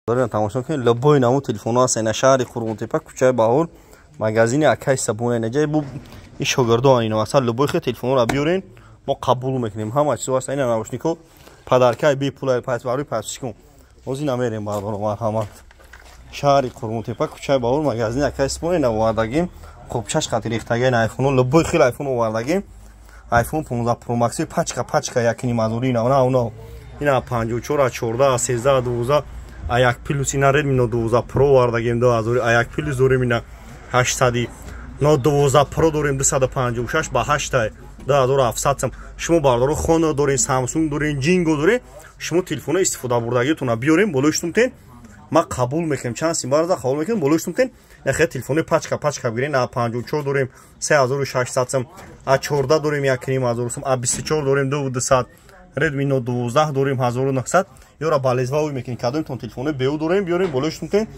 Бародарон, тамошо кунед, любой намуд телефонҳо ҳаст. Ина шаҳри Қурғонтепа, кӯчаи Баҳор, магазини акай Сабон. Ина ҷай бу и шогирдон, ино асал любой хел телефонҳоро биёрен, мо қабул мекунем. Ҳама чизо ҳаст. Ина наушникҳо подаркаи бепула барои подписчикон. Ҳозир намерем, бародарон, марҳамат. Шаҳри Қурғонтепа, кӯчаи Баҳор, магазини акай Сабон. Ина овардагим қопчаш қати рехтаги айфоно, любой хел айфон овардагим. Айфон 15 Pro Max пачка пачка 1,5 ҳазори, ина на ина 54, 14, 13, 12, А1 плюс, ина Redmi Note 12 Pro овардагим 2000, А1 плюс дорем, ина 800, Note 12 Pro дорем 256 ба 8, 2700 сом. Шумо, бародаро, Honor дорем, Samsung дорем, Jingo дорем, шумо телефоно истифода бурдагитона биёрем, болои шутумтен ма қабул мекунем. Чанд сим барза қабул мекунем, болои шутумтен яхе телефони пачка пачка бигирем. А 54 дорем 3600 сом, А 14 дорем 1,5 ҳазор сом, А 24 дорем 2200, Redmi Note 12 дорем 1900. Ёра балезва ой мекунем. Кадомтон телефони беу дорем, биёрем, болои шутумтен.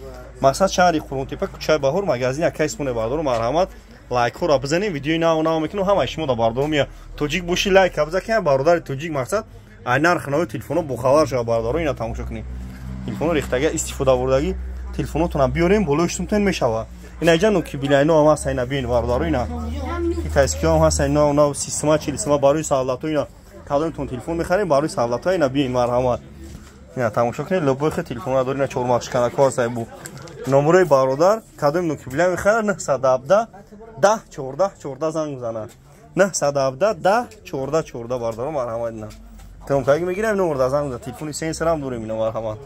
Мақсад, шаҳри Қурғонтепа, кӯчаи Баҳор, магазини акай Симоне. Бардору, марҳамат, лайкҳоро бизанем, видеои нав нав мекунем. Ҳамаи шумо да, бардорум, я тоҷик бошӣ, лайка биза, ки бародари тоҷик, мақсад, ай нархи нави телефоно бохабар шава. Бардору, ина тамошо кунем, телефоно рехтага, истифода бурдагӣ телефонотона биёрем, болои шутумтен мешава. Ина иҷа нуки билайно ҳам ҳаст, ина биён, бародару, ина китайскиҳо ҳам ҳаст, ина нав система чилисима барои савлато. Ина кадомтон телефон мехарем барои савлато, ина биён, марҳамат. Ина тамошо кунед, любой хел телефонро дорем, ина чормағшиканако ҳаст. Бу номерои бародар, кадоми нукибиля мехарад, 917 10 14 14 занг бизанад, 917 10 14 14. Бародаро, марҳамат, ина каги мегирам, номер да занг бизан. Телефони сенсорам дорем, ина, марҳамат.